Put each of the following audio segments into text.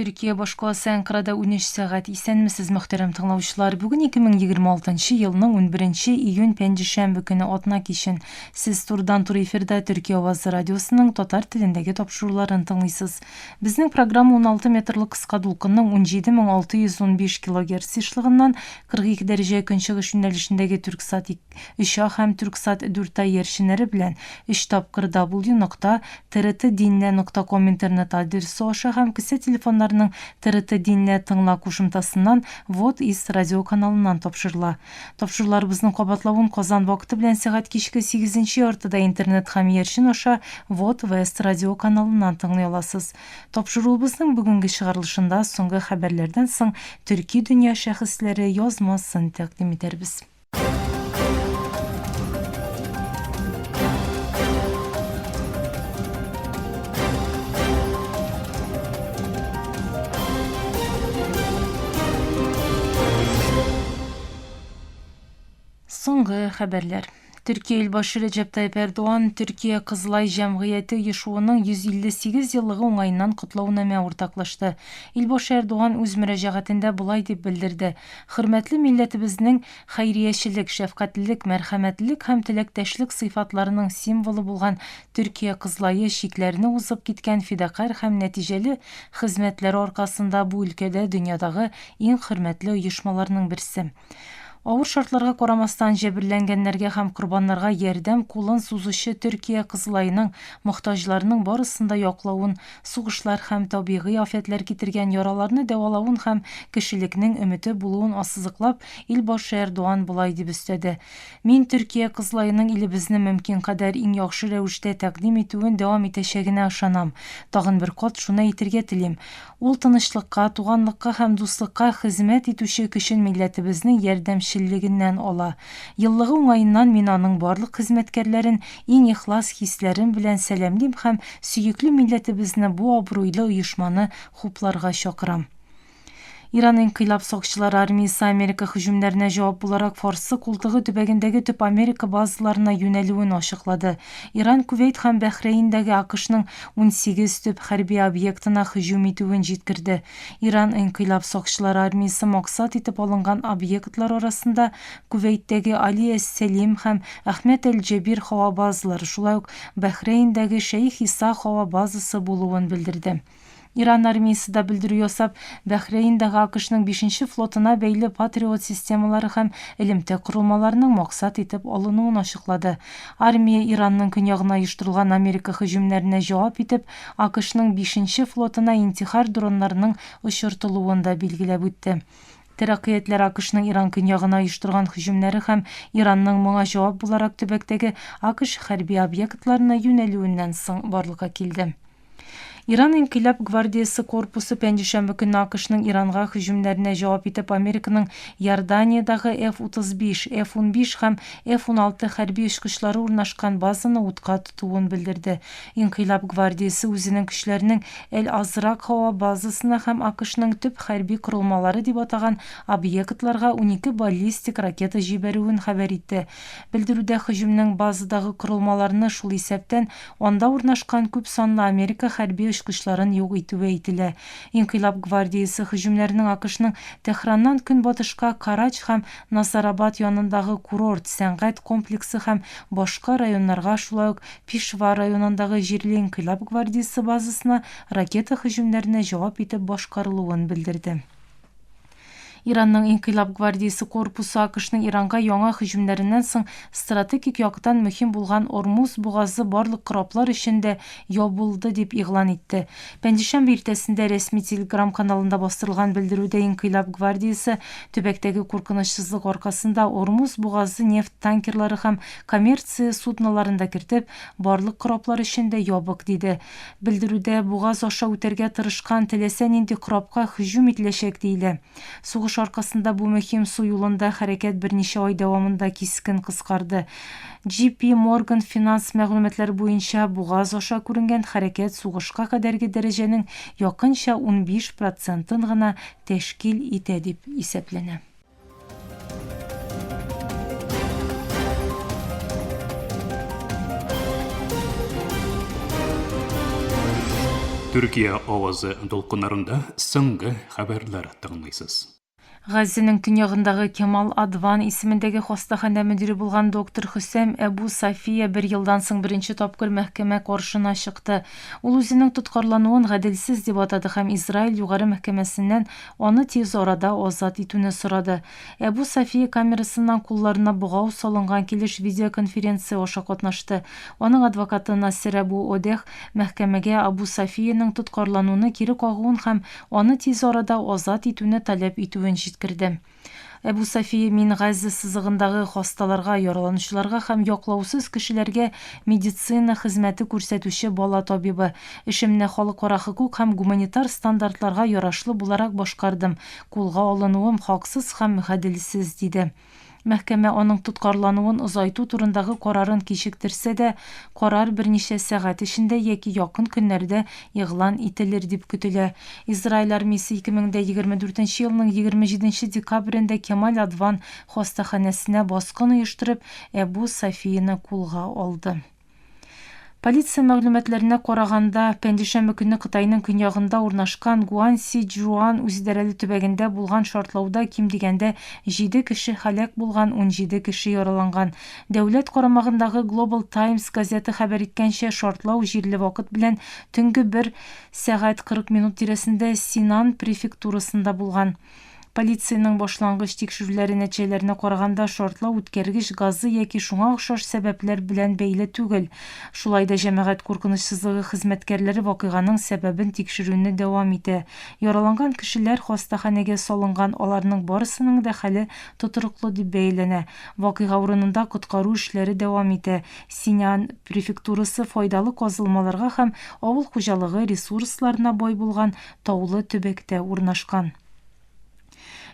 Төркия башкаласы Әнкарада 13 сәгать. Исәнмесез, мөхтәрәм тыңлаучылар. Бүген 2026 елның 11 июнь пәнҗешәмбе көне атна кичен. Сез турыдан-туры эфирда Төркия авазы радиосының татар телендәге тапшыруларын тыңлыйсыз. Безнең программа 16 метрлы кыска дулкынның 17615 килогерц ешлыгыннан 42 дәрәҗә көнчыгыш юнәлешендәге Түрксат 3А һәм Түрксат 4А иярченнәре белән өч тапкыр W нокта TRT Dinle нокта ком интернет адресы аша һәм кесә телефоннарының TRT Dinle тыңла кушымтасыннан Вот из радиоканалыннан тапшырыла. Тапшыруларыбызның кабатлавын Казан вакыты белән сәгать кичке сигезенче яртыда интернет һәм иярчен аша Вот Вест радиоканалыннан тыңлый аласыз. Тапшыруыбызның бүгенге чыгарылышында соңгы хәбәрләрдән соң төрки дөнья шәхесләре язмасын тәкъдим итәрбез. Соңгы хәбәрләр. Төркия илбашы Рәҗәп Тайип Эрдоган Төркия Кызылай җәмгыяте оешуының 158 еллыгы уңаеннан котлаунамә уртаклашты. Илбашы Эрдоган үз мөрәҗәгатендә болай дип белдерде, Хөрмәтле милләтебезнең хәйриячелек, шәфкатьлелек, мәрхәмәтлелек һәм теләктәшлек сыйфатларының символы булган Төркия Кызылае чикләрне узып киткән фидакарь һәм нәтиҗәле хезмәтләре аркасында бу өлкәдә дөньядагы иң хөрмәтле оешмаларның берсе. Авыр шартларга карамастан, җәберләнгәннәргә һәм корбаннарга ярдәм кулын сузучы Төркия Кызылаеның мохтаҗларның барысын да яклавын, сугышлар һәм табигый афәтләр китергән яраларны дәвалавын һәм кешелекнең өмете булуын ассызыклап, Илбашы Эрдоган болай дип өстәде, Мин Төркия Кызылаеның илебезне мөмкин кадәр иң яхшы рәвештә тәкъдим итүен дәвам итәчәгенә ышанам. Тагын бер кат шуны әйтергә телим, Ул тынычлыкка, туганлыкка һәм дуслыкка хезмәт итүче көчен милләтебезнең ярдәмчеллегеннән ала. Еллыгы уңаеннан мин аның барлык хезмәткәрләрен иң ихлас хисләрем белән сәламлим һәм сөекле милләтебезне бу абруйлы оешманы хупларга чакырам. Иран инкыйлаб сакчылары армиясе Америка һөҗүмнәренә җавап буларак Фарсы култыгы төбәгендәге төп Америка базаларына юнәлүен ачыклады. Иран Кувейт һәм Бәхрәйндәге АКШның 18 төп хәрби объектына һөҗүм итүен җиткерде. Иран инкыйлаб сакчылары армиясе максат итеп алынган объектлар арасында Кувейттәге Али әс-Сәлим һәм Әхмәт әл-Җәбир һава базалары, шулай ук Бәхрәйндәге Шәех Иса һава базасы булуын белдерде. Иран армиясе дә белдерү ясап, Бәхрәйндагы АКШның бишенче флотына бәйле Патриот системалары һәм элемтә корылмаларының максат итеп алынуын ачыклады. Армия Иранның көньягына оештырылган Америка һөҗүмнәренә җавап итеп, АКШның бишенче флотына интихар дроннарының очыртылуын да билгеләп үтте. Тәрәккыятләр АКШның Иран көньягына оештырган һөҗүмнәре һәм Иранның моңа җавап буларак төбәктәге АКШ хәрби объектларына юнәлүеннән соң барлыкка килде. Иран инкыйлаб гвардиясе корпусы пәнҗешәмбе көнне АКШның Иранга һөҗүмнәренә җавап итеп Американың Иорданиядагы F-35, F-15 һәм F-16 хәрби очкычлары урнашкан базаны утка тотуын белдерде. Инкыйлаб гвардиясе үзенең көчләренең Эль-Азрак һава базасына һәм АКШның төп хәрби корылмалары дип атаган объектларга 12 баллистик ракета җибәрүен хәбәр итте. Белдерүдә һөҗүмнең базадагы корылмаларны, шул исәптән, Анда урнашкан күп санлы Америка хәрби очкычларын юк итүе әйтелә. Инкыйлаб гвардиясе һөҗүмнәренең АКШның Тәһраннан көнбатышка Карач һәм Насарабад янындагы курорт, сәнгать комплексы һәм башка районнарга, шулай ук Пишвар районындагы җирле Инкыйлаб гвардиясе базасына ракета һөҗүмнәренә җавап итеп башкарылуын белдерде. Иранның Инкыйлаб гвардиясе корпусы АКШның Иранга яңа һөҗүмнәреннән соң стратегик яктан мөһим булган Ормуз бугазы барлык кораблар өчен дә ябылды дип игълан итте. Пәнҗешәмбе иртәсендә рәсми Телеграм каналында бастырылган белдерүдә Инкыйлаб гвардиясе төбәктәге куркынычсызлык аркасында Ормуз бугазы нефть танкерлары һәм коммерция судноларын да кертеп, барлык кораблар өчен дә ябык диде. Белдерүдә бугаз аша үтәргә тырышкан теләсә нинди корабка һөҗүм ителәчәк диелә. Сугыш аркасында бу мөһим су юлында хәрәкәт берничә ай дәвамында кискен кыскарды. JP Morgan финанс мәгълүматлары буенча, бугаз аша күренгән хәрәкәт сугышка кадәрге дәрәҗәнең якынча 15 процентын гына тәшкил итә дип исәпләнә. Төркия авазы дулкыннарында соңгы хәбәрләр тыңлыйсыз. Газзәнең төньягындагы Кемал Адван исемендәге хастаханә мөдире булган доктор Хөсәм Әбу Сафия бер елдан соң беренче тапкыр мәхкәмә каршына чыкты. Ул үзенең тоткарлануын гаделсез дип атады һәм Израиль Югары мәхкәмәсеннән аны тиз арада азат итүне сорады. Әбу Сафия камерасыннан кулларына богау салынган килеш видеоконференция аша катнашты. Аның адвокаты Насер Әбу Одех мәхкәмәгә Абу Сафиянең тоткарлануны кире кагуын һәм аны тиз арада азат итүне таләп итүен җиткерде. Әбу Сафия Мин Газзә сызыгындагы хасталарга, яраланучыларга һәм яклаусыз кешеләргә медицина хезмәте күрсәтүче бала табибы. Эшемне халыкара хокук һәм гуманитар стандартларга ярашлы буларак башкардым. Кулга алынуым хаксыз һәм гаделсез, диде. Мәхкәмә аның тоткарлануын озайту турындагы карарын кичектерсә дә, карар берничә сәгать эчендә яки якын көннәрдә игълан ителер дип көтелә. Израиль армиясе 2024 елның 27 декабрендә Кемаль Адван хастаханәсенә баскын оештырып, Әбу Сафияне кулга алды. Полиция мәгълүматларына караганда, пәнҗешәмбе көнне Кытайның көньягында урнашкан Гуанси-Чжуан үзидарәле төбәгендә булган шартлауда ким дигәндә җиде кеше һәлак булган, 17 кеше яраланган. Дәүләт карамагындагы Global Times газеты хәбәр иткәнчә, шартлау җирле вакыт белән төнге бер сәгать 40 минут тирәсендә Синан префектурасында булган. Полициянең башлангыч тикшерүләре нәтиҗәләренә караганда, шартлау үткәргеч газы яки шуңа охшаш сәбәпләр белән бәйле түгел. Шулай да җәмәгать куркынычсызлыгы хезмәткәрләре вакыйганың сәбәбен тикшерүне дәвам итә. Яраланган кешеләр хастаханәгә салынган, аларның барысының да хәле тотрыклы дип бәяләнә. Вакыйга урынында коткару эшләре дәвам итә. Синьян префектурасы файдалы казылмаларга һәм авыл хуҗалыгы ресурсларына бай булган таулы төбәктә урнашкан.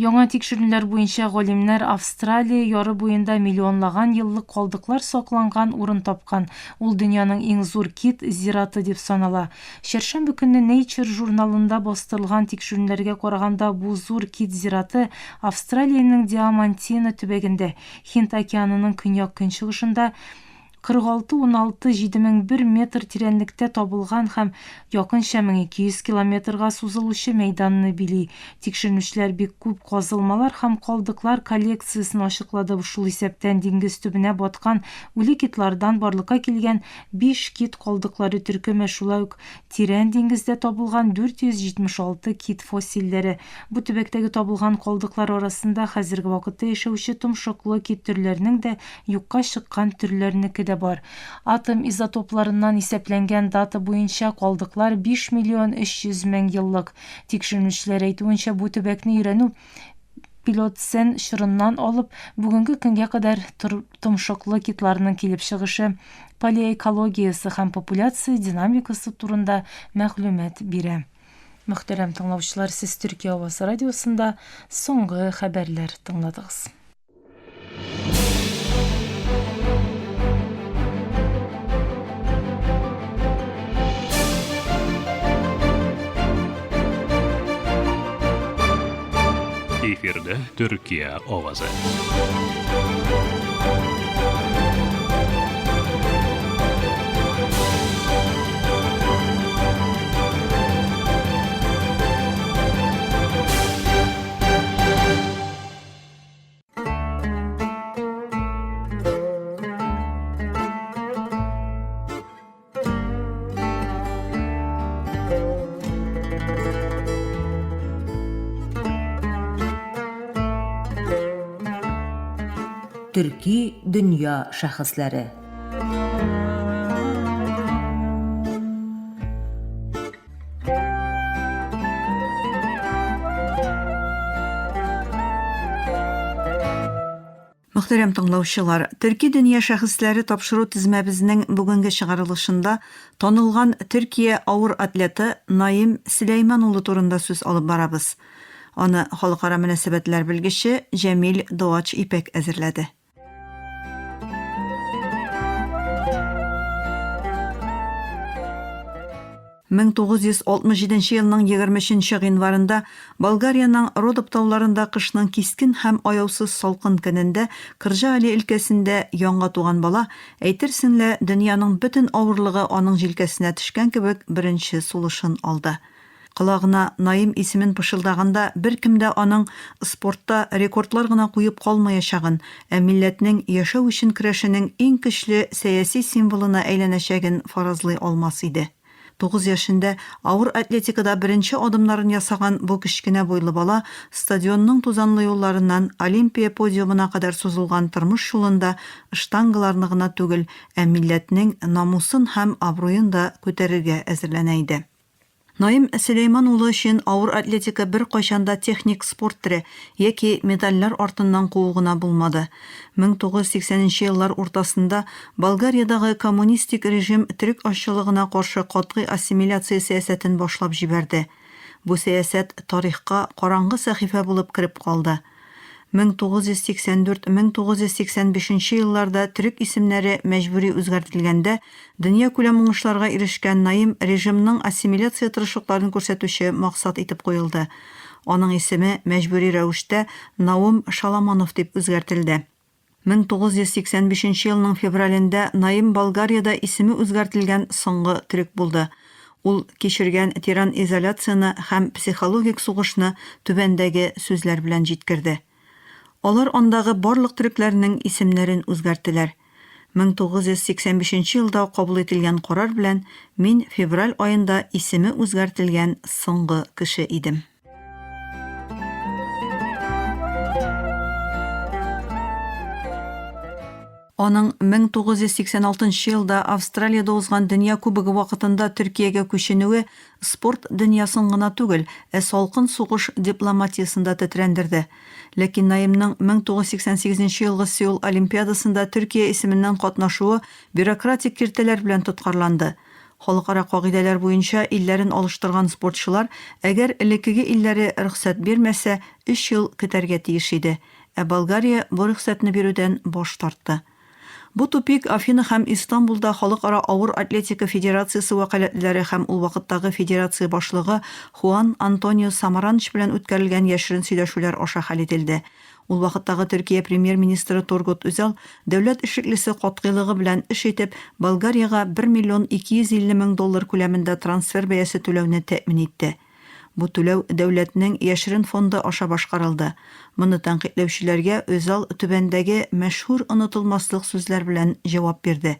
Яңа тикшеренүләр буенча галимнәр Австралия яры буенда миллионлаган еллык калдыклар сакланган урын тапкан. Ул дөньяның иң зур кит зираты дип санала. Чәршәмбе көнне Nature журналында бастырылган тикшеренүләргә караганда, бу зур кит зираты Австралиянең Диамантина төбәгендә, Һинд океанының көньяк-көнчыгышында, 46 16 7001 метр тирәнлектә табылган һәм якынча 1200 километрга сузылучы мәйданны били. Тикшеренүчеләр бик күп казылмалар һәм калдыклар коллекциясен ачыклады, шул исәптән диңгез төбенә баткан үле китлардан барлыкка килгән биш кит калдыклары төркеме, шулай ук тирән диңгездә табылган 476 кит фоссилләре. Бу төбәктәге табылган калдыклар арасында хәзерге вакытта яшәүче томшыклы кит төрләренең дә Юкка чыккан төрләрнеке дә бар. Атом изотопларыннан исәпләнгән дата буенча калдыклар 5 миллион 300 мең еллык. Тикшеренүчеләр әйтүенчә, бу төбәкне өйрәнү Пилоцен чорыннан алып бүгенге көнгә кадәр томшыклы китларның килеп чыгышы, палеоэкологиясе һәм популяция динамикасы турында мәгълүмат бирә. Мөхтәрәм тыңлаучылар, сез Төркия авазы радиосында соңгы хәбәрләр тыңладыгыз. Эфирде Төркия овазы. Төрки дөнья шәхесләре. Мөхтәрәм тыңлаучылар, Төрки дөнья шәхесләре тапшыру тезмәбезнең бүгенге чыгарылышында танылган Төркия авыр атлеты Наим Сөләйман улы турында сүз алып барабыз. Аны халыкара мөнәсәбәтләр белгече Җәмил Доач Ипәк әзерләде. 1967 нче елның 23 нче гыйнварында Болгариянең Родоп тауларында кышның кискен һәм аяусыз салкын көнендә Кырҗа-Али өлкәсендә яңа туган бала, әйтерсең лә, дөньяның бөтен авырлыгы аның җилкәсенә төшкән кебек беренче сулышын алды. Колагына Наим исемен пышылдаганда беркем дә аның спортта рекордлар гына куеп калмаячагын, ә милләтнең яшәү өчен көрәшенең иң көчле сәяси символына әйләнәчәген фаразлый алмас иде. 9 яшендә авыр атлетикада беренче адымнарын ясаган бу кечкенә буйлы бала стадионның тузанлы юлларыннан Олимпия подиумына кадәр сузылган тормыш юлында штангаларны гына түгел, ә милләтнең намусын һәм абруен да күтәрергә әзерләнә иде. Наим Сөләйман улы өчен авыр атлетика беркайчан да техник спорт төре яки медальләр артыннан куу гына булмады. 1980 нче еллар уртасында Болгариядагы коммунистик режим төрек азчылыгына каршы катгый ассимиляция сәясәтен башлап җибәрде. Бу сәясәт тарихка караңгы сәхифә булып кереп калды. 1984-1985 нче елларда төрек исемнәре мәҗбүри үзгәртелгәндә, дөньякүләм уңышларга ирешкән Наим режимның ассимиляция тырышлыкларын күрсәтүче максат итеп куелды. Аның исеме мәҗбүри рәвештә Наум Шаламанов дип үзгәртелде. 1985 нче елның февралендә Наим Болгариядә исеме үзгәртелгән соңгы төрек булды. Ул кичергән тирән изоляцияне һәм психологик сугышны түбәндәге сүзләр белән җиткерде. Алар андагы барлык төрекләрнең исемнәрен үзгәрттеләр. 1985 нче елда кабул ителгән карар белән мин февраль аенда исеме үзгәртелгән соңгы кеше идем. Аның 1986 нчы елда Австралиядә узган Дөнья кубогы вакытында Төркиягә күченүе спорт дөньясын гына түгел, ә салкын сугыш дипломатиясен дә тетрәндерде. Ләкин Наимның 1988 нче елгы Сеул Олимпиадасында Төркия исеменнән катнашуы бюрократик киртәләр белән тоткарланды. Халыкара кагыйдәләр буенча илләрен алыштырган спортчылар, әгәр элеккеге илләре рөхсәт бирмәсә, өч ел көтәргә тиеш иде. Ә Болгария бу рөхсәтне бирүдән баш тартты. Бу тупик Афина һәм Истанбулда Халыкара авыр атлетика федерациясе вәкаләтлеләре һәм ул вакыттагы федерация башлыгы Хуан Антонио Самаранч белән үткәрелгән яшерен сөйләшүләр аша хәл ителде. Ул вакыттагы Төркия премьер-министры Тургут Үзал дәүләт эшлеклесе катгыйлыгы белән эш итеп, Болгариягә 1 миллион 250 мең доллар күләмендә трансфер бәясе түләүне тәэмин итте. Бу түләү дәүләтнең яшерен фонды аша башкарылды. Моны тәнкыйтьләүчеләргә Özal түбәндәге мәшһүр онытылмаслык сүзләр белән җавап бирде,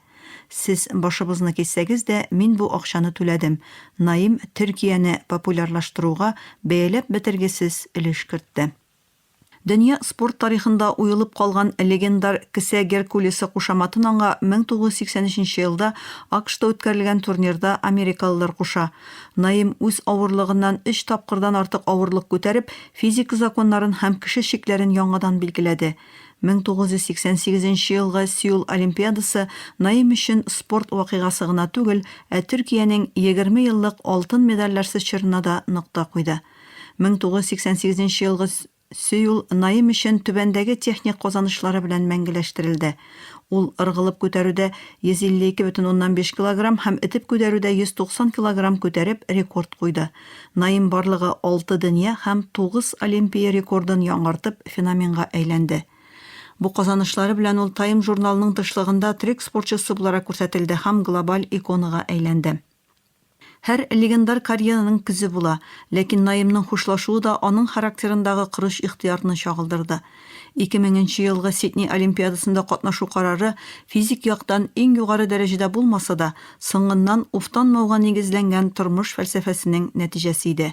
Сез башыбызны киссәгез дә, мин бу акчаны түләдем. Наим Төркияне популярлаштыруга бәяләп бетергесез өлеш кертте. Дөнья спорт тарихында уелып калган легендар Кесә Геркулесы кушаматын аңа 1983 нче елда АКШта үткәрелгән турнирда америкалылар куша. Наим үз авырлыгыннан өч тапкырдан артык авырлык күтәреп, физика законнарын һәм кеше чикләрен яңадан билгеләде. 1988 нче елгы Сеул Олимпиадасы Наим өчен спорт вакыйгасы гына түгел, ә Төркиянең 20 еллык алтын медальләрсез чорына да нокта куйды. 1988 нче елгы Сөюл Наим өчен түбәндәге техник казанышлары белән мәңгеләштерелде. Ул ыргылып күтәрүдә 152,5 килограмм һәм этеп күтәрүдә 190 килограмм күтәреп рекорд куйды. Наим барлыгы алты дөнья һәм тугыз Олимпия рекордын яңартып феноменга әйләнде. Бу казанышлары белән ул Time журналының тышлыгында трек спортчысы буларак күрсәтелде һәм глобаль иконага әйләнде. Һәр легендар карьераның көзе була, ләкин Наимның хушлашуы да аның характерындагы корыч ихтыярны чагылдырды. 2000 нче елгы Сидней Олимпиадасында катнашу карары физик яктан иң югары дәрәҗәдә булмаса да, соңыннан уфтанмауга нигезләнгән тормыш фәлсәфәсенең нәтиҗәсе иде.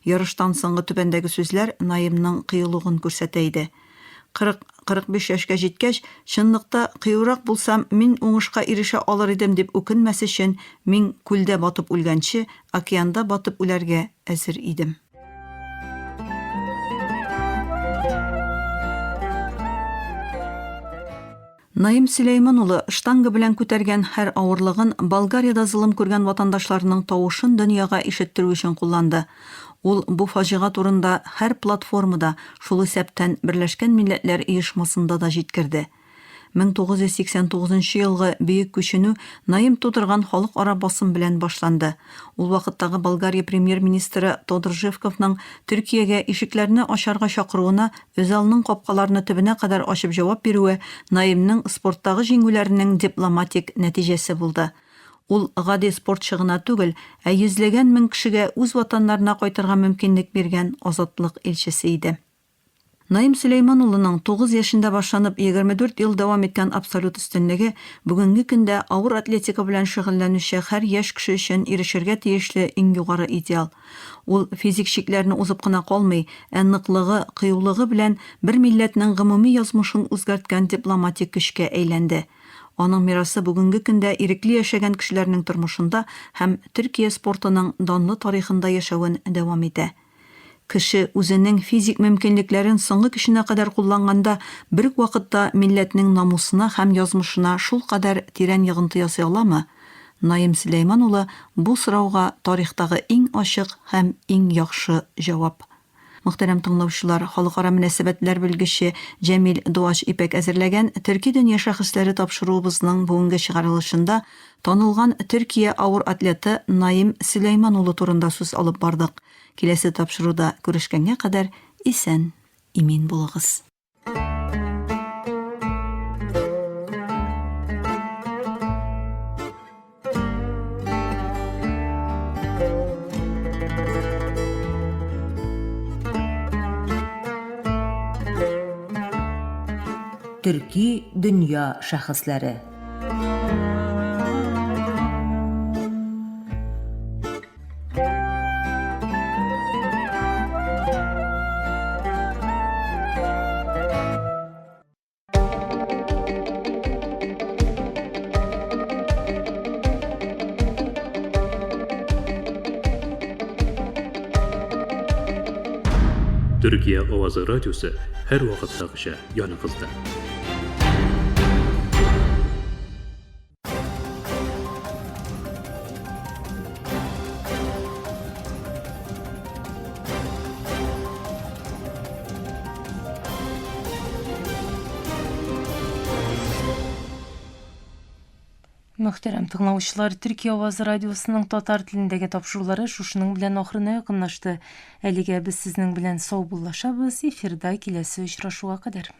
Ярыштан соңгы түбәндәге сүзләр Наимның кыюлыгын күрсәтә иде. 40-45 яшькә җиткәч, чынлыкта, кыюрак булсам, мин уңышка ирешә алыр идем дип үкенмәс өчен, мин күлдә батып үлгәнче, океанда батып үләргә әзер идем. Наим Сөләйман улы штанга белән күтәргән һәр авырлыгын Болгариядә золым күргән ватандашларының тавышын дөньяга ишеттерү өчен кулланды. Ул бу фаҗига турында һәр платформада, шул исәптән Берләшкән Милләтләр Оешмасында да җиткерде. 1989 нчы елгы Бөек күченү Наим тудырган халыкара басым белән башланды. Ул вакыттагы Болгария премьер-министры Тодор Живковның Төркиягә ишекләрне ачарга чакыруына Özalның капкаларны төбенә кадәр ачып җавап бирүе Наимның спорттагы җиңүләренең дипломатик нәтиҗәсе булды. Ул гади спортчы гына түгел, ә йөзләгән мең кешегә үз ватаннарына кайтырга мөмкинлек биргән азатлык илчесе иде. Наим Сөләйман улының тугыз яшендә башланып 24 ел дәвам иткән абсолют өстенлеге бүгенге көндә авыр атлетика белән шөгыльләнүче һәр яшь кеше өчен ирешергә тиешле иң югары идеал. Ул физик чикләрне узып кына калмый, ә ныклыгы, кыюлыгы белән бер милләтнең гомуми язмышын үзгәрткән дипломатик көчкә әйләнде. Аның мирасы бүгенге көндә ирекле яшәгән кешеләрнең тормышында һәм Төркия спортының данлы тарихында яшәвен дәвам итә. Кеше үзенең физик мөмкинлекләрен соңгы көченә кадәр кулланганда, бер үк вакытта милләтнең намусына һәм язмышына шулкадәр тирән йогынты ясый аламы? Наим Сөләйман улы бу сорауга тарихтагы иң ачык һәм иң яхшы җавап. Мөхтәрәм тыңлаучылар, халыкара мөнәсәбәтләр белгече Җәмил Дуач Ипәк әзерләгән Төрки дөнья шәхесләре тапшыруыбызның бүгенге чыгарылышында танылган Төркия авыр атлеты Наим Сөләйман улы турында сүз алып бардык. Киләсе тапшыруда күрешкәнгә кадәр исән, имин булыгыз. Төрки дөнья шәхесләре. Төркия авазы радиосы һәрвакыттагыча яныгызда. Мөхтәрәм тыңлаучылар, Төркия авазы радиосының татар телендәге тапшырулары шушының белән ахырына якынлашты. Әлегә без сезнең белән саубуллашабыз, эфирда киләсе очрашуга кадәр.